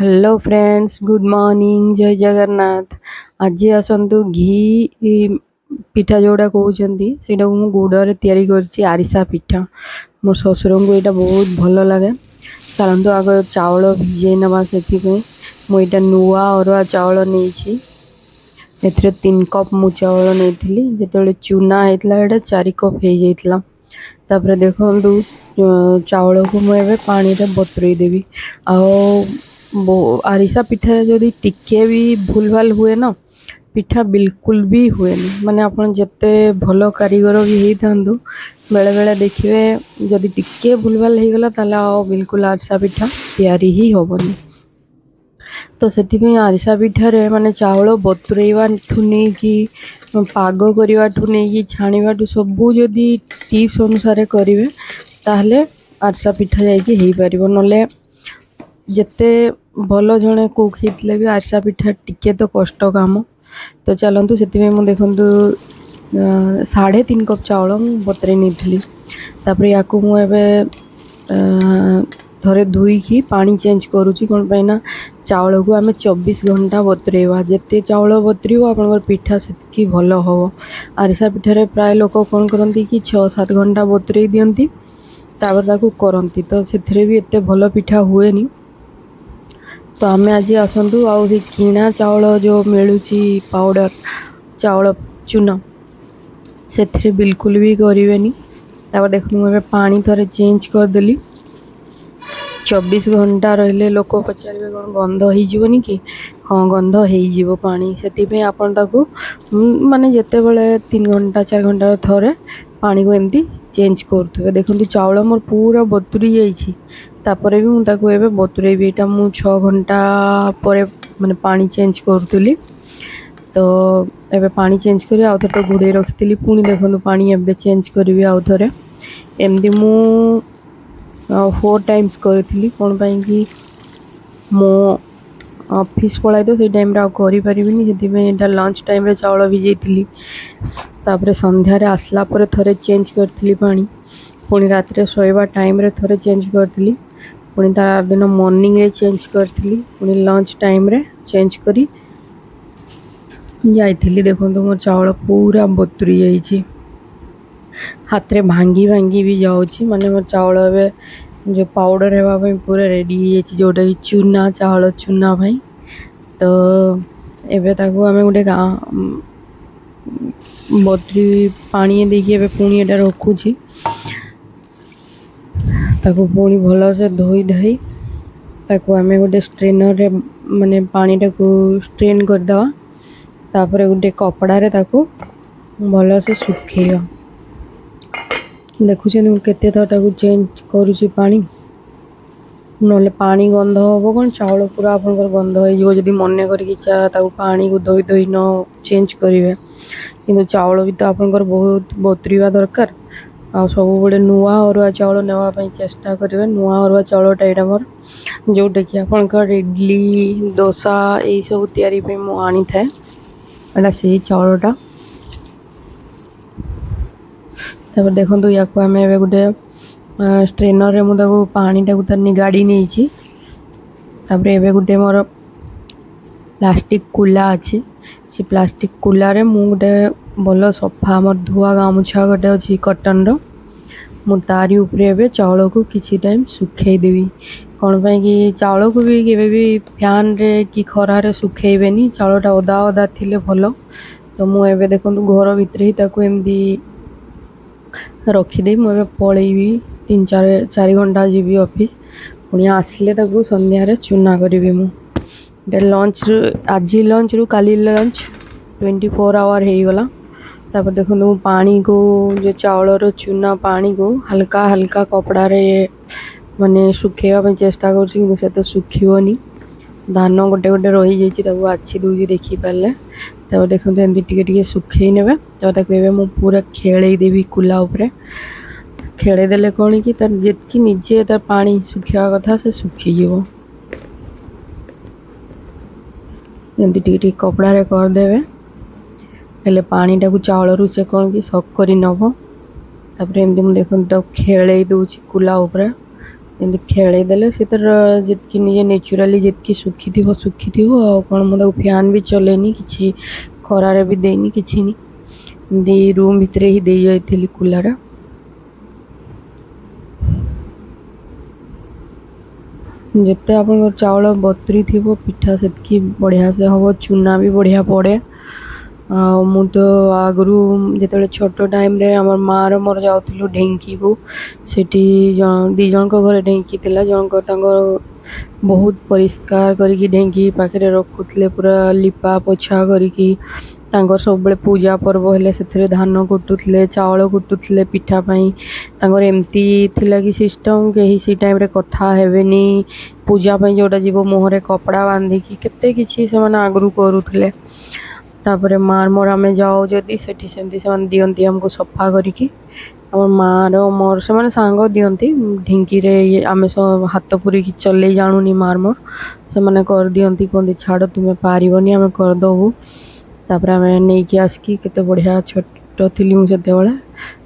Hello friends, good morning, ଜୟ ଜଗନ୍ନାଥ। ଆଜି ଆସନ୍ତୁ, ଘି ପିଠା ଯେଉଁଟା କହୁଛନ୍ତି, ସେଇଟାକୁ ମୁଁ ଗୁଡ଼ରେ ତିଆରି କରିଛି ଆରିସା ପିଠା। ମୋ ଶ୍ୱଶୁରଙ୍କୁ ଏଇଟା ବହୁତ ଭଲ ଲାଗେ। ଚାଲନ୍ତୁ, ଆଗ ଚାଉଳ ଭିଜେଇ ନେବା। ସେଥିପାଇଁ ମୁଁ ଏଇଟା ନୂଆ ଅରୁଆ ଚାଉଳ ନେଇଛି। ଏଥିରେ 3 କପ୍ ମୁଁ ଚାଉଳ ନେଇଥିଲି। ଯେତେବେଳେ ଚୁନା ହେଇଥିଲା, ଏଇଟା 4 କପ୍ ହେଇଯାଇଥିଲା। ତାପରେ ଦେଖନ୍ତୁ, ଚାଉଳକୁ ମୁଁ ଏବେ ପାଣିରେ ବତୁରେଇ ଦେବି। ଆଉ ଆରିସା ପିଠାରେ ଯଦି ଟିକେ ବି ଭୁଲ ଭାଲ ହୁଏ ନା, ପିଠା ବିଲକୁଲ ବି ହୁଏନି। ମାନେ ଆପଣ ଯେତେ ଭଲ କାରିଗର ବି ହେଇଥାନ୍ତୁ, ବେଳେବେଳେ ଦେଖିବେ ଯଦି ଟିକେ ଭୁଲ ଭାଲ ହେଇଗଲା, ତାହେଲେ ଆଉ ବିଲକୁଲ ଆରିସା ପିଠା ତିଆରି ହିଁ ହେବନି। ତ ସେଥିପାଇଁ ଆରିସା ପିଠାରେ ମାନେ ଚାଉଳ ବତୁରେଇବାଠୁ ନେଇକି, ପାଗ କରିବାଠୁ ନେଇକି, ଛାଣିବାଠୁ ସବୁ ଯଦି ଟିପ୍ସ ଅନୁସାରେ କରିବେ, ତାହେଲେ ଆରିସା ପିଠା ଯାଇକି ହେଇପାରିବ। ନହେଲେ ଯେତେ ଭଲ ଜଣେ କୁକ୍ ହେଇଥିଲେ ବି ଆରିସା ପିଠା ଟିକେ ତ କଷ୍ଟ କାମ। ତ ଚାଲନ୍ତୁ, ସେଥିପାଇଁ ମୁଁ ଦେଖନ୍ତୁ 3.5 କପ୍ ଚାଉଳ ମୁଁ ବତୁରେଇ ନେଇଥିଲି। ତାପରେ ୟାକୁ ମୁଁ ଏବେ ଥରେ ଧୋଇକି ପାଣି ଚେଞ୍ଜ କରୁଛି। କ'ଣ ପାଇଁ ନା ଚାଉଳକୁ ଆମେ 24 ଘଣ୍ଟା ବତୁରେଇବା। ଯେତେ ଚାଉଳ ବତୁରିବ, ଆପଣଙ୍କର ପିଠା ସେତିକି ଭଲ ହେବ। ଆରିସା ପିଠାରେ ପ୍ରାୟ ଲୋକ କ'ଣ କରନ୍ତି କି 6-7 ଘଣ୍ଟା ବତୁରେଇ ଦିଅନ୍ତି, ତାପରେ ତାକୁ କରନ୍ତି। ତ ସେଥିରେ ବି ଏତେ ଭଲ ପିଠା ହୁଏନି। ତ ଆମେ ଆଜି ଆସନ୍ତୁ, ଆଉ ସେ କିଣା ଚାଉଳ ଯେଉଁ ମିଳୁଛି, ପାଉଡ଼ର ଚାଉଳ ଚୁନା, ସେଥିରେ ବିଲକୁଲ ବି କରିବେନି। ତାପରେ ଦେଖନ୍ତୁ, ମୁଁ ଏବେ ପାଣି ଥରେ ଚେଞ୍ଜ କରିଦେଲି। 24 ଘଣ୍ଟା ରହିଲେ ଲୋକ ପଚାରିବେ, କ'ଣ ଗନ୍ଧ ହେଇଯିବନି କି? ହଁ, ଗନ୍ଧ ହେଇଯିବ ପାଣି। ସେଥିପାଇଁ ଆପଣ ତାକୁ ମାନେ ଯେତେବେଳେ 3 ଘଣ୍ଟା 4 ଘଣ୍ଟା ଥରେ ପାଣିକୁ ଏମିତି ଚେଞ୍ଜ କରୁଥିବେ। ଦେଖନ୍ତୁ, ଚାଉଳ ମୋର ପୁରା ବତୁରି ଯାଇଛି। ତାପରେ ବି ମୁଁ ତାକୁ ଏବେ ବତୁରେଇବି। ଏଇଟା ମୁଁ 6 ଘଣ୍ଟା ପରେ ମାନେ ପାଣି ଚେଞ୍ଜ କରୁଥିଲି। ତ ଏବେ ପାଣି ଚେଞ୍ଜ କରି ଆଉ ଥରେ ତ ଘୋଡ଼େଇ ରଖିଥିଲି। ପୁଣି ଦେଖନ୍ତୁ, ପାଣି ଏବେ ଚେଞ୍ଜ କରିବି ଆଉ ଥରେ। ଏମିତି ମୁଁ 4 ଟାଇମ୍ସ କରିଥିଲି। କ'ଣ ପାଇଁକି ମୁଁ ଅଫିସ୍ ପଳାଏ, ତ ସେଇ ଟାଇମ୍ରେ ଆଉ କରିପାରିବିନି। ସେଥିପାଇଁ ଏଇଟା ଲଞ୍ଚ ଟାଇମ୍ରେ ଚାଉଳ ଭିଜେଇଥିଲି। ତାପରେ ସନ୍ଧ୍ୟାରେ ଆସିଲା ପରେ ଥରେ ଚେଞ୍ଜ କରିଥିଲି ପାଣି। ପୁଣି ରାତିରେ ଶୋଇବା ଟାଇମ୍ରେ ଥରେ ଚେଞ୍ଜ କରିଥିଲି। ପୁଣି ତା ଦିନ ମର୍ଣ୍ଣିଂରେ ଚେଞ୍ଜ କରିଥିଲି। ପୁଣି ଲଞ୍ଚ ଟାଇମ୍ରେ ଚେଞ୍ଜ କରି ଯାଇଥିଲି। ଦେଖନ୍ତୁ, ମୋ ଚାଉଳ ପୁରା ବତୁରି ଯାଇଛି, ହାତରେ ଭାଙ୍ଗି ଭାଙ୍ଗି ବି ଯାଉଛି। ମାନେ ମୋ ଚାଉଳ ଏବେ ଯେଉଁ ପାଉଡ଼ର ହେବା ପାଇଁ ପୁରା ରେଡ଼ି ହେଇଯାଇଛି, ଯେଉଁଟାକି ଚୁନା, ଚାଉଳ ଚୁନା ପାଇଁ। ତ ଏବେ ତାକୁ ଆମେ ଗୋଟେ ବତୁରି ପାଣି ଦେଇକି ଏବେ ପୁଣି ଏଇଟା ରଖୁଛି। ତାକୁ ପୁଣି ଭଲସେ ଧୋଇ ଧାଇ ତାକୁ ଆମେ ଗୋଟେ ଷ୍ଟ୍ରେନରରେ ମାନେ ପାଣିଟାକୁ ଷ୍ଟ୍ରେନ୍ କରିଦେବା। ତାପରେ ଗୋଟେ କପଡ଼ାରେ ତାକୁ ଭଲସେ ଶୁଖେଇବା। ଦେଖୁଛନ୍ତି, ମୁଁ କେତେ ଥର ତାକୁ ଚେଞ୍ଜ କରୁଛି ପାଣି। ନହେଲେ ପାଣି ଗନ୍ଧ ହେବ କ'ଣ, ଚାଉଳ ପୁରା ଆପଣଙ୍କର ଗନ୍ଧ ହେଇଯିବ, ଯଦି ମନେ କରିକି ତାକୁ ପାଣିକୁ ଧୋଇ ଧୋଇ ନ ଚେଞ୍ଜ କରିବେ। କିନ୍ତୁ ଚାଉଳ ବି ତ ଆପଣଙ୍କର ବହୁତ ବତୁରିବା ଦରକାର। ଆଉ ସବୁବେଳେ ନୂଆ ଅରୁଆ ଚାଉଳ ନେବା ପାଇଁ ଚେଷ୍ଟା କରିବେ। ନୂଆ ଅରୁଆ ଚାଉଳଟା ଏଇଟା ମୋର, ଯେଉଁଟାକି ଆପଣଙ୍କର ଇଡ଼ଲି, ଦୋସା ଏଇସବୁ ତିଆରି ପାଇଁ ମୁଁ ଆଣିଥାଏ। ଏଇଟା ସେଇ ଚାଉଳଟା। ତାପରେ ଦେଖନ୍ତୁ, ୟାକୁ ଆମେ ଏବେ ଗୋଟେ ଷ୍ଟ୍ରେନରରେ ମୁଁ ତାକୁ ପାଣିଟାକୁ ତାର ନିଗାଡ଼ି ନେଇଛି। ତାପରେ ଏବେ ଗୋଟେ ମୋର ପ୍ଲାଷ୍ଟିକ୍ କୁଲା ଅଛି। ସେ ପ୍ଲାଷ୍ଟିକ୍ କୁଲାରେ ମୁଁ ଗୋଟେ ଭଲ ସଫା ଆମର ଧୁଆ ଗାମୁଛା ଗୋଟେ ଅଛି କଟନ୍ର, ମୁଁ ତାରି ଉପରେ ଏବେ ଚାଉଳକୁ କିଛି ଟାଇମ୍ ଶୁଖେଇ ଦେବି। କ'ଣ ପାଇଁ କି ଚାଉଳକୁ ବି କେବେ ବି ଫ୍ୟାନ୍ରେ କି ଖରାରେ ଶୁଖେଇବେନି। ଚାଉଳଟା ଓଦା ଓଦା ଥିଲେ ଭଲ। ତ ମୁଁ ଏବେ ଦେଖନ୍ତୁ, ଘର ଭିତରେ ହିଁ ତାକୁ ଏମିତି ରଖିଦେଇ ମୁଁ ଏବେ ପଳେଇବି। 3 4 ଘଣ୍ଟା ଯିବି ଅଫିସ୍। ପୁଣି ଆସିଲେ ତାକୁ ସନ୍ଧ୍ୟାରେ ଚୁନା କରିବି ମୁଁ। ଏଇଟା ଲଞ୍ଚରୁ, ଆଜି ଲଞ୍ଚରୁ କାଲି ଲଞ୍ଚ, 24 ଆୱାର ହେଇଗଲା। ତାପରେ ଦେଖନ୍ତୁ, ମୁଁ ପାଣିକୁ, ଯେଉଁ ଚାଉଳର ଚୁନା ପାଣିକୁ ହାଲକା ହାଲକା କପଡ଼ାରେ ମାନେ ଶୁଖେଇବା ପାଇଁ ଚେଷ୍ଟା କରୁଛି, କିନ୍ତୁ ସେ ତ ଶୁଖିବନି। ଧାନ ଗୋଟେ ଗୋଟେ ରହିଯାଇଛି, ତାକୁ ବାଛି ଦେଉଛି, ଦେଖିପାରିଲେ। ତାପରେ ଦେଖନ୍ତୁ, ଏମିତି ଟିକେ ଟିକେ ଶୁଖେଇ ନେବେ। ତାପରେ ତାକୁ ଏବେ ମୁଁ ପୁରା ଖେଳେଇ ଦେବି କୁଲା ଉପରେ। ଖେଳେଇ ଦେଲେ କ'ଣ କି ତାର ଯେତିକି ନିଜେ ତାର ପାଣି ଶୁଖିବା କଥା, ସେ ଶୁଖିଯିବ। ଏମିତି ଟିକେ ଟିକେ କପଡ଼ାରେ କରିଦେବେ, ହେଲେ ପାଣିଟାକୁ ଚାଉଳରୁ ସେ କ'ଣ କି ସକ୍ କରି ନେବ। ତାପରେ ଏମିତି ମୁଁ ଦେଖନ୍ତୁ, ତାକୁ ଖେଳେଇ ଦେଉଛି କୁଲା ଉପରେ। ଏମିତି ଖେଳେଇ ଦେଲେ ସେ ତାର ଯେତିକି ନିଜେ ନ୍ୟାଚୁରାଲି ଯେତିକି ଶୁଖିଥିବ ଶୁଖିଥିବ। ଆଉ କ'ଣ, ମୁଁ ତାକୁ ଫ୍ୟାନ୍ ବି ଚଲେଇନି, କିଛି ଖରାରେ ବି ଦେଇନି, କିଛି ନି। ଏମିତି ରୁମ୍ ଭିତରେ ହିଁ ଦେଇ ଯାଇଥିଲି କୁଲାଟା। ଯେତେ ଆପଣଙ୍କର ଚାଉଳ ବତୁରି ଥିବ, ପିଠା ସେତିକି ବଢ଼ିଆ ସେ ହେବ, ଚୁନା ବି ବଢ଼ିଆ ପଡ଼େ। ଆଉ ମୁଁ ତ ଆଗରୁ ଯେତେବେଳେ ଛୋଟ ଟାଇମ୍ରେ ଆମର ମାଆର ମୋର ଯାଉଥିଲୁ ଢେଙ୍କିକୁ, ସେଠି ଦୁଇ ଜଣଙ୍କ ଘରେ ଢେଙ୍କି ଥିଲା। ଜଣଙ୍କ ତାଙ୍କର ବହୁତ ପରିଷ୍କାର କରିକି ଢେଙ୍କି ପାଖରେ ରଖୁଥିଲେ, ପୁରା ଲିପା ପୋଛା କରିକି। ତାଙ୍କର ସବୁବେଳେ ପୂଜା ପର୍ବ ହେଲେ ସେଥିରେ ଧାନ କୁଟୁଥିଲେ, ଚାଉଳ କୁଟୁଥିଲେ ପିଠା ପାଇଁ। ତାଙ୍କର ଏମିତି ଥିଲା କି ସିଷ୍ଟମ୍, କେହି ସେଇ ଟାଇମ୍ରେ କଥା ହେବେନି, ପୂଜା ପାଇଁ ଯେଉଁଟା ଯିବ ମୁହଁରେ କପଡ଼ା ବାନ୍ଧିକି, କେତେ କିଛି ସେମାନେ ଆଗରୁ କରୁଥିଲେ। ତାପରେ ମାଆର ମୋର ଆମେ ଯାଉ ଯଦି ସେଠି, ସେମିତି ସେମାନେ ଦିଅନ୍ତି ଆମକୁ ସଫା କରିକି। ଆମ ମାଆର ମୋର ସେମାନେ ସାଙ୍ଗ ଦିଅନ୍ତି ଢିଙ୍କିରେ। ଇଏ ଆମେ ସବୁ ହାତ ପୁରେଇକି ଚଲେଇ ଜାଣୁନି ମାଆର ମୋର, ସେମାନେ କରିଦିଅନ୍ତି। କୁହନ୍ତି, "ଛାଡ଼, ତୁମେ ପାରିବନି, ଆମେ କରିଦେବୁ।" ତାପରେ ଆମେ ନେଇକି ଆସିକି, କେତେ ବଢ଼ିଆ, ଛୋଟ ଥିଲି ମୁଁ ସେତେବେଳେ,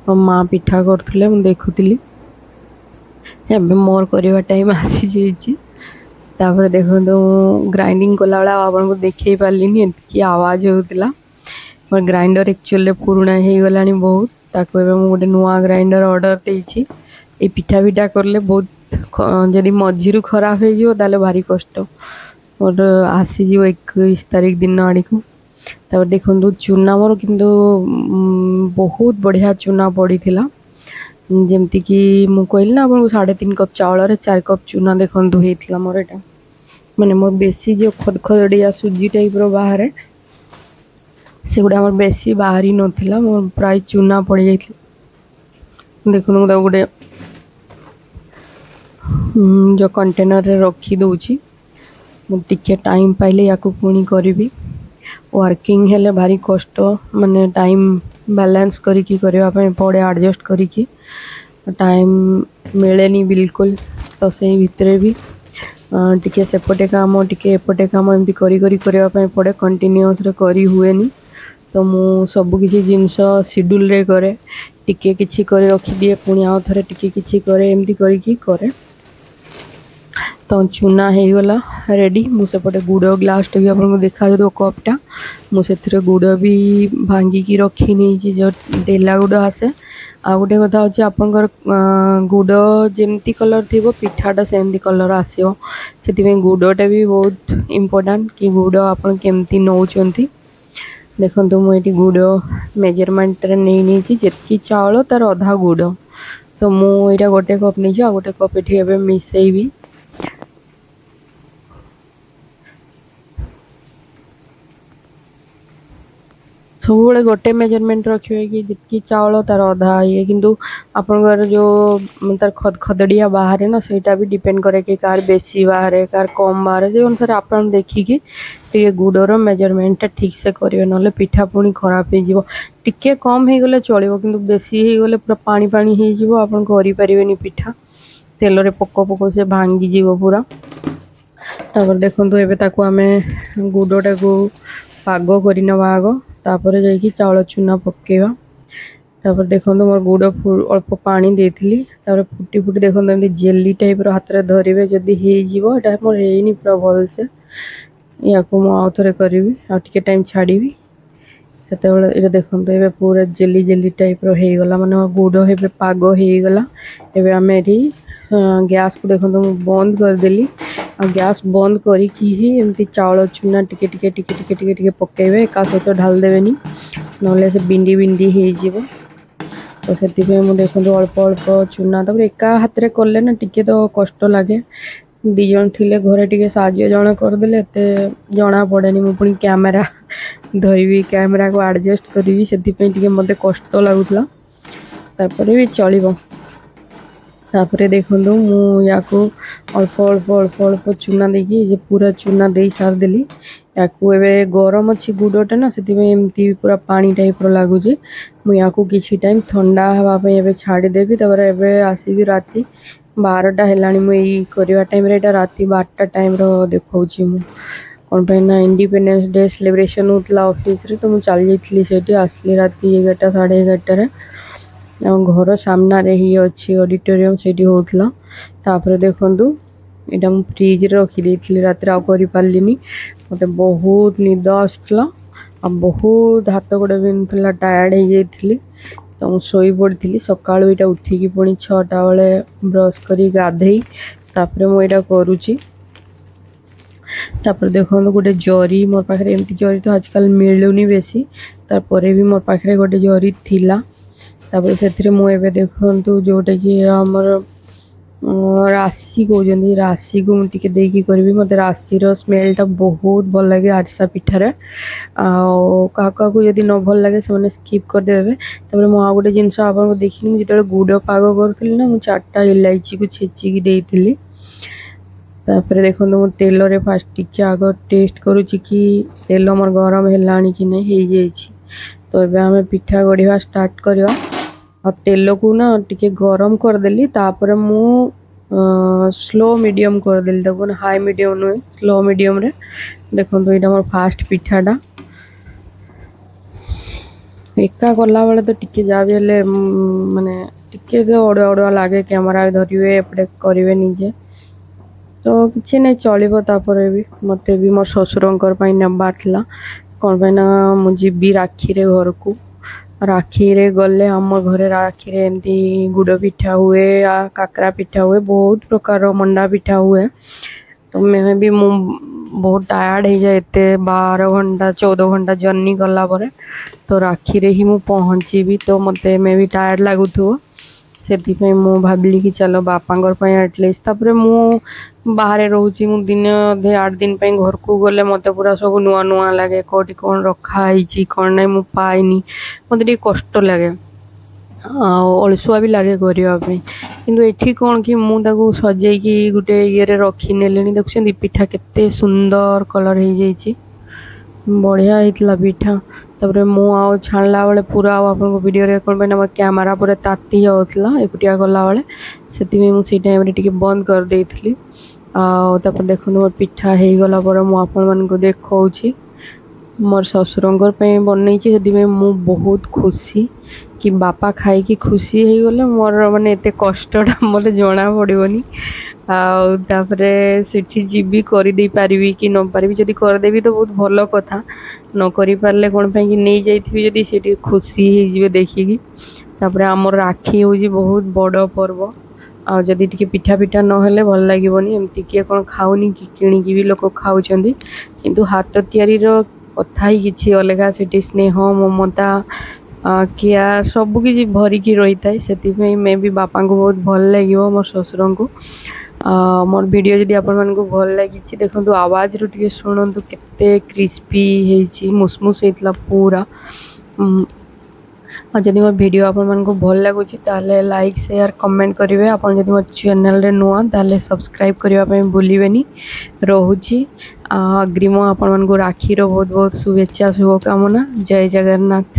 ମୋ ମା ପିଠା କରୁଥିଲେ, ମୁଁ ଦେଖୁଥିଲି। ଏବେ ମୋର କରିବା ଟାଇମ୍ ଆସିଯାଇଛି। ତାପରେ ଦେଖନ୍ତୁ, ମୁଁ ଗ୍ରାଇଣ୍ଡିଙ୍ଗ କଲାବେଳେ ଆଉ ଆପଣଙ୍କୁ ଦେଖେଇ ପାରିଲିନି, ଏତିକି ଆୱାଜ ହେଉଥିଲା। ମୋର ଗ୍ରାଇଣ୍ଡର ଆକ୍ଚୁଆଲିରେ ପୁରୁଣା ହେଇଗଲାଣି ବହୁତ। ତାକୁ ଏବେ ମୁଁ ଗୋଟେ ନୂଆ ଗ୍ରାଇଣ୍ଡର ଅର୍ଡ଼ର ଦେଇଛି। ଏଇ ପିଠା ପିଠା କଲେ ବହୁତ, ଯଦି ମଝିରୁ ଖରାପ ହେଇଯିବ ତାହେଲେ ଭାରି କଷ୍ଟ। ମୋର ଆସିଯିବ 21 ତାରିଖ ଦିନ ଆଡ଼ିକୁ। ତାପରେ ଦେଖନ୍ତୁ, ଚୁନା ମୋର କିନ୍ତୁ ବହୁତ ବଢ଼ିଆ ଚୁନା ପଡ଼ିଥିଲା। ଯେମିତିକି ମୁଁ କହିଲି ନା ଆପଣଙ୍କୁ, 3.5 କପ୍ ଚାଉଳରେ 4 କପ୍ ଚୁନା ଦେଖନ୍ତୁ ହେଇଥିଲା ମୋର ଏଇଟା। ମାନେ ମୋର ବେଶୀ ଯେଉଁ ଖଦଖଦଡ଼ିଆ ସୁଜି ଟାଇପ୍ର ବାହାରେ, ସେଗୁଡ଼ା ଆମର ବେଶୀ ବାହାରି ନଥିଲା। ମୋର ପ୍ରାୟ ଚୁନା ପଡ଼ିଯାଇଥିଲା। ଦେଖନ୍ତୁ, ମୁଁ ତାକୁ ଗୋଟେ ଯେଉଁ କଣ୍ଟେନରରେ ରଖିଦେଉଛି। ମୁଁ ଟିକେ ଟାଇମ୍ ପାଇଲେ ୟାକୁ ପୁଣି କରିବି। ୱାର୍କିଂ ହେଲେ ଭାରି କଷ୍ଟ, ମାନେ ଟାଇମ୍ ବାଲାନ୍ସ କରିକି କରିବା ପାଇଁ ପଡ଼େ, ଆଡ଼ଜଷ୍ଟ କରିକି। ଟାଇମ୍ ମିଳେନି ବିଲକୁଲ। ତ ସେଇ ଭିତରେ ବି ଟିକେ ସେପଟେ କାମ, ଟିକେ ଏପଟେ କାମ, ଏମିତି କରି କରି କରିବା ପାଇଁ ପଡ଼େ। କଣ୍ଟିନ୍ୟୁଅସ୍ରେ କରି ହୁଏନି। ତ ମୁଁ ସବୁ କିଛି ଜିନିଷ ସିଡ୍ୟୁଲ୍ରେ କରେ। ଟିକେ କିଛି କରି ରଖିଦିଏ, ପୁଣି ଆଉ ଥରେ ଟିକେ କିଛି କରେ, ଏମିତି କରିକି କରେ। ତ ଚୁନା ହେଇଗଲା ରେଡ଼ି। ମୁଁ ସେପଟେ ଗୁଡ଼ ଗ୍ଲାସ୍ଟା ବି ଆପଣଙ୍କୁ ଦେଖାଯାଉଥିବ, କପ୍ଟା, ମୁଁ ସେଥିରେ ଗୁଡ଼ ବି ଭାଙ୍ଗିକି ରଖି ନେଇଛି, ଯେଉଁ ଡେଲା ଗୁଡ଼ ଆସେ। ଆଉ ଗୋଟେ କଥା ହେଉଛି, ଆପଣଙ୍କର ଗୁଡ଼ ଯେମିତି କଲର୍ ଥିବ, ପିଠାଟା ସେମିତି କଲର୍ ଆସିବ। ସେଥିପାଇଁ ଗୁଡ଼ଟା ବି ବହୁତ ଇମ୍ପୋର୍ଟାଣ୍ଟ କି ଗୁଡ଼ ଆପଣ କେମିତି ନେଉଛନ୍ତି। ଦେଖନ୍ତୁ, ମୁଁ ଏଇଠି ଗୁଡ଼ ମେଜରମେଣ୍ଟରେ ନେଇ ନେଇଛି। ଯେତିକି ଚାଉଳ ତାର ଅଧା ଗୁଡ଼। ତ ମୁଁ ଏଇଟା ଗୋଟେ କପ୍ ନେଇଛି, ଆଉ ଗୋଟେ କପ୍ ଏଠି ଏବେ ମିଶେଇବି। ସବୁବେଳେ ଗୋଟେ ମେଜରମେଣ୍ଟ ରଖିବେ କି ଯେତିକି ଚାଉଳ ତାର ଅଧା ଇଏ। କିନ୍ତୁ ଆପଣଙ୍କର ଯେଉଁ ତାର ଖଦଖଦଡ଼ିଆ ବାହାରେ ନା, ସେଇଟା ବି ଡିପେଣ୍ଡ କରେ କି କାହାର ବେଶୀ ବାହାରେ, କାହାର କମ୍ ବାହାରେ। ସେଇ ଅନୁସାରେ ଆପଣ ଦେଖିକି ଟିକେ ଗୁଡ଼ର ମେଜରମେଣ୍ଟଟା ଠିକ୍ସେ କରିବେ, ନହେଲେ ପିଠା ପୁଣି ଖରାପ ହେଇଯିବ। ଟିକେ କମ୍ ହେଇଗଲେ ଚଳିବ, କିନ୍ତୁ ବେଶୀ ହେଇଗଲେ ପୁରା ପାଣି ପାଣି ହେଇଯିବ, ଆପଣ କରିପାରିବେନି ପିଠା। ତେଲରେ ପକଉ ପକଉ ସେ ଭାଙ୍ଗିଯିବ ପୁରା। ତାପରେ ଦେଖନ୍ତୁ, ଏବେ ତାକୁ ଆମେ ଗୁଡ଼ଟାକୁ ପାଗ କରିନେବା ଆଗ, ତାପରେ ଯାଇକି ଚାଉଳ ଚୁନା ପକାଇବା। ତାପରେ ଦେଖନ୍ତୁ, ମୋର ଗୁଡ଼ ଅଳ୍ପ ପାଣି ଦେଇଥିଲି। ତାପରେ ଫୁଟି ଫୁଟି ଦେଖନ୍ତୁ, ଏମିତି ଜେଲି ଟାଇପ୍ର ହାତରେ ଧରିବେ ଯଦି ହେଇଯିବ। ଏଇଟା ମୋର ହେଇନି ପୁରା ଭଲସେ। ୟାକୁ ମୁଁ ଆଉ ଥରେ କରିବି, ଆଉ ଟିକେ ଟାଇମ୍ ଛାଡ଼ିବି ସେତେବେଳେ। ଏଇଟା ଦେଖନ୍ତୁ, ଏବେ ପୁରା ଜେଲି ଜେଲି ଟାଇପ୍ର ହେଇଗଲା, ମାନେ ଗୁଡ଼ ଏବେ ପାଗ ହେଇଗଲା। ଏବେ ଆମେ ଏଠି ଗ୍ୟାସ୍କୁ ଦେଖନ୍ତୁ ମୁଁ ବନ୍ଦ କରିଦେଲି। ଆଉ ଗ୍ୟାସ୍ ବନ୍ଦ କରିକି ହିଁ ଏମିତି ଚାଉଳ ଚୁନା ଟିକେ ଟିକେ ଟିକେ ଟିକେ ଟିକେ ଟିକେ ପକାଇବେ, ଏକା ସହିତ ଢାଳି ଦେବେନି, ନହେଲେ ସେ ବିଣ୍ଡି ବିଣ୍ଡି ହେଇଯିବ। ତ ସେଥିପାଇଁ ମୁଁ ଦେଖନ୍ତୁ ଅଳ୍ପ ଅଳ୍ପ ଚୁନା। ତାପରେ ଏକା ହାତରେ କଲେ ନା ଟିକେ ତ କଷ୍ଟ ଲାଗେ। ଦୁଇ ଜଣ ଥିଲେ ଘରେ ଟିକେ ସାହାଯ୍ୟ ଜଣେ କରିଦେଲେ ଏତେ ଜଣା ପଡ଼େନି। ମୁଁ ପୁଣି କ୍ୟାମେରା ଧରିବି, କ୍ୟାମେରାକୁ ଆଡ଼ଜଷ୍ଟ କରିବି, ସେଥିପାଇଁ ଟିକେ ମୋତେ କଷ୍ଟ ଲାଗୁଥିଲା। ତାପରେ ବି ଚଳିବ। ତାପରେ ଦେଖନ୍ତୁ, ମୁଁ ୟାକୁ ଅଳ୍ପ ଅଳ୍ପ ଅଳ୍ପ ଅଳ୍ପ ଚୁନା ଦେଇକି ଯେ ପୁରା ଚୁନା ଦେଇ ସାରିଦେଲି। ୟାକୁ ଏବେ ଗରମ ଅଛି ଗୁଡ଼ଟା ନା, ସେଥିପାଇଁ ଏମିତି ପୁରା ପାଣି ଟାଇପ୍ର ଲାଗୁଛି। ମୁଁ ୟାକୁ କିଛି ଟାଇମ୍ ଥଣ୍ଡା ହେବା ପାଇଁ ଏବେ ଛାଡ଼ିଦେବି। ତାପରେ ଏବେ ଆସିକି ରାତି 12ଟା ହେଲାଣି। ମୁଁ ଏଇ କରିବା ଟାଇମ୍ରେ ଏଇଟା ରାତି 12ଟା ଟାଇମ୍ର ଦେଖାଉଛି ମୁଁ। କ'ଣ ପାଇଁ ନା ଇଣ୍ଡିପେଣ୍ଡେନ୍ସ ଡେ ସେଲିବ୍ରେସନ୍ ହେଉଥିଲା ଅଫିସରେ, ତ ମୁଁ ଚାଲି ଯାଇଥିଲି ସେଇଠି। ଆସିଲି ରାତି 11ଟା, 11:30ରେ। ଆମ ଘର ସାମ୍ନାରେ ହିଁ ଅଛି ଅଡ଼ିଟୋରିୟମ୍, ସେଇଠି ହେଉଥିଲା। ତାପରେ ଦେଖନ୍ତୁ, ଏଇଟା ମୁଁ ଫ୍ରିଜରେ ରଖିଦେଇଥିଲି ରାତିରେ, ଆଉ କରିପାରିଲିନି। ମୋତେ ବହୁତ ନିଦ ଆସୁଥିଲା ଆଉ ବହୁତ ହାତ ଗୋଡ଼ ବିନ୍ଧୁଥିଲା, ଟାୟାର୍ଡ଼ ହେଇଯାଇଥିଲି, ତ ମୁଁ ଶୋଇ ପଡ଼ିଥିଲି। ସକାଳୁ ଏଇଟା ଉଠିକି ପୁଣି 6ଟା ବେଳେ ବ୍ରସ୍ କରି ଗାଧେଇ ତାପରେ ମୁଁ ଏଇଟା କରୁଛି। ତାପରେ ଦେଖନ୍ତୁ, ଗୋଟେ ଜରି ମୋ ପାଖରେ, ଏମିତି ଜରି ତ ଆଜିକାଲି ମିଳୁନି ବେଶୀ, ତାପରେ ବି ମୋ ପାଖରେ ଗୋଟେ ଜରି ଥିଲା। ତାପରେ ସେଥିରେ ମୁଁ ଏବେ ଦେଖନ୍ତୁ, ଯେଉଁଟାକି ଆମର ରାଶି କହୁଛନ୍ତି, ରାଶିକୁ ମୁଁ ଟିକେ ଦେଇକି କରିବି। ମୋତେ ରାଶିର ସ୍ମେଲଟା ବହୁତ ଭଲ ଲାଗେ ଆରିସା ପିଠାରେ। ଆଉ କାହାକୁ କାହାକୁ ଯଦି ନ ଭଲ ଲାଗେ, ସେମାନେ ସ୍କିପ୍ କରିଦେବେ। ତାପରେ ମୁଁ ଆଉ ଗୋଟେ ଜିନିଷ ଆପଣଙ୍କୁ ଦେଖିନି, ମୁଁ ଯେତେବେଳେ ଗୁଡ଼ ପାଗ କରୁଥିଲି ନା, ମୁଁ ଚାରିଟା ଇଲାଇଚିକୁ ଛେଚିକି ଦେଇଥିଲି। ତାପରେ ଦେଖନ୍ତୁ, ମୁଁ ତେଲରେ ଫାଷ୍ଟ ଟିକେ ଆଗ ଟେଷ୍ଟ କରୁଛି କି ତେଲ ମୋର ଗରମ ହେଲାଣି କି ନାହିଁ। ହେଇଯାଇଛି। ତ ଏବେ ଆମେ ପିଠା ଗଢ଼ିବା ଷ୍ଟାର୍ଟ କରିବା। ଆଉ ତେଲକୁ ନା ଟିକେ ଗରମ କରିଦେଲି, ତାପରେ ମୁଁ ସ୍ଲୋ ମିଡ଼ିୟମ୍ କରିଦେଲି ତାକୁ, ମାନେ ହାଇ ମିଡ଼ିୟମ୍ ନୁହେଁ, ସ୍ଲୋ ମିଡ଼ିୟମ୍ରେ। ଦେଖନ୍ତୁ, ଏଇଟା ମୋର ଫାଷ୍ଟ ପିଠାଟା। ଏକା କଲାବେଳେ ତ ଟିକେ ଯାହା ବି ହେଲେ ମାନେ ଟିକେ ତ ଅଡ଼ୁଆ ଅଡ଼ୁଆ ଲାଗେ। କ୍ୟାମେରା ଧରିବେ, ଏପଟେ କରିବେ ନିଜେ, ତ କିଛି ନାହିଁ, ଚଳିବ। ତାପରେ ବି ମୋତେ ବି ମୋ ଶ୍ୱଶୁରଙ୍କର ପାଇଁ ନେବାର ଥିଲା। କ'ଣ ପାଇଁ ନା ମୁଁ ଯିବି ରାକ୍ଷୀରେ ଘରକୁ। ରାକ୍ଷୀରେ ଗଲେ ଆମ ଘରେ ରାକ୍ଷୀରେ ଏମିତି ଗୁଡ଼ ପିଠା ହୁଏ, କାକରା ପିଠା ହୁଏ, ବହୁତ ପ୍ରକାର ମଣ୍ଡା ପିଠା ହୁଏ। ତ ବି ମୁଁ ବହୁତ ଟାୟାର୍ଡ଼ ହେଇଯାଏ ଏତେ 12 ଘଣ୍ଟା 14 ଘଣ୍ଟା ଜର୍ଣ୍ଣି କଲା ପରେ। ତ ରାକ୍ଷୀରେ ହିଁ ମୁଁ ପହଞ୍ଚିବି, ତ ମୋତେ ମେ ବି ଟାୟାର୍ଡ଼ ଲାଗୁଥିବ। ସେଥିପାଇଁ ମୁଁ ଭାବିଲି କି ଚାଲ ବାପାଙ୍କର ପାଇଁ ଆଟଲିଷ୍ଟ। ତାପରେ ମୁଁ ବାହାରେ ରହୁଛି, ମୁଁ ଦିନେ ଅଧେ 8 ଦିନ ପାଇଁ ଘରକୁ ଗଲେ ମୋତେ ପୁରା ସବୁ ନୂଆ ନୂଆ ଲାଗେ। କେଉଁଠି କ'ଣ ରଖା ହେଇଛି, କ'ଣ ନାହିଁ, ମୁଁ ପାଇନି, ମୋତେ ଟିକେ କଷ୍ଟ ଲାଗେ ଆଉ ଅଳସୁଆ ବି ଲାଗେ କରିବା ପାଇଁ। କିନ୍ତୁ ଏଠି କ'ଣ କି ମୁଁ ତାକୁ ସଜେଇକି ଗୋଟେ ଇଏରେ ରଖି ନେଲିଣି। ଦେଖୁଛନ୍ତି, ପିଠା କେତେ ସୁନ୍ଦର କଲର୍ ହେଇଯାଇଛି। ବଢ଼ିଆ ହେଇଥିଲା ପିଠା। ତାପରେ ମୁଁ ଆଉ ଛାଣିଲା ବେଳେ ପୁରା ଆଉ ଆପଣଙ୍କ ଭିଡ଼ିଓରେ, କ'ଣ ପାଇଁ ନା ମୋ କ୍ୟାମେରା ପୁରା ତାତି ଯାଉଥିଲା ଏକୁଟିଆ କଲାବେଳେ, ସେଥିପାଇଁ ମୁଁ ସେଇ ଟାଇମ୍ରେ ଟିକେ ବନ୍ଦ କରିଦେଇଥିଲି। ଆଉ ତାପରେ ଦେଖନ୍ତୁ, ମୋର ପିଠା ହେଇଗଲା ପରେ ମୁଁ ଆପଣମାନଙ୍କୁ ଦେଖାଉଛି। ମୋର ଶ୍ୱଶୁରଙ୍କ ପାଇଁ ବନେଇଛି, ସେଥିପାଇଁ ମୁଁ ବହୁତ ଖୁସି କି ବାପା ଖାଇକି ଖୁସି ହେଇଗଲେ ମୋର ମାନେ ଏତେ କଷ୍ଟଟା ମୋତେ ଜଣା ପଡ଼ିବନି। ଆଉ ତାପରେ ସେଠି ଯିବି, କରିଦେଇ ପାରିବି କି ନ ପାରିବି। ଯଦି କରିଦେବି ତ ବହୁତ ଭଲ କଥା, ନ କରିପାରିଲେ କ'ଣ ପାଇଁ କି ନେଇଯାଇଥିବି ଯଦି, ସେ ଟିକେ ଖୁସି ହେଇଯିବେ ଦେଖିକି। ତାପରେ ଆମର ରାକ୍ଷୀ ହେଉଛି ବହୁତ ବଡ଼ ପର୍ବ, ଆଉ ଯଦି ଟିକେ ପିଠା ପିଠା ନହେଲେ ଭଲ ଲାଗିବନି। ଏମିତି କିଏ କ'ଣ ଖାଉନି କି? କିଣିକି ବି ଲୋକ ଖାଉଛନ୍ତି, କିନ୍ତୁ ହାତ ତିଆରିର କଥା ହିଁ କିଛି ଅଲଗା। ସେଠି ସ୍ନେହ, ମମତା, କେୟାର ସବୁ କିଛି ଭରିକି ରହିଥାଏ। ସେଥିପାଇଁ ମେ ବି ବାପାଙ୍କୁ ବହୁତ ଭଲ ଲାଗିବ, ମୋ ଶ୍ୱଶୁରଙ୍କୁ। ମୋର ଭିଡ଼ିଓ ଯଦି ଆପଣମାନଙ୍କୁ ଭଲ ଲାଗିଛି, ଦେଖନ୍ତୁ, ଆୱାଜରୁ ଟିକେ ଶୁଣନ୍ତୁ କେତେ କ୍ରିସ୍ପି ହେଇଛି, ମୁସମୁସ ହେଇଥିଲା ପୁରା। ଆଉ ଯଦି ମୋ ଭିଡ଼ିଓ ଆପଣମାନଙ୍କୁ ଭଲ ଲାଗୁଛି, ତାହେଲେ ଲାଇକ୍, ସେୟାର, କମେଣ୍ଟ କରିବେ। ଆପଣ ଯଦି ମୋ ଚ୍ୟାନେଲରେ ନୂଆ, ତାହେଲେ ସବସ୍କ୍ରାଇବ୍ କରିବା ପାଇଁ ଭୁଲିବେନି। ରହୁଛି। ଅଗ୍ରିମ ଆପଣମାନଙ୍କୁ ରାକ୍ଷୀର ବହୁତ ବହୁତ ଶୁଭେଚ୍ଛା, ଶୁଭକାମନା। ଜୟ ଜଗନ୍ନାଥ।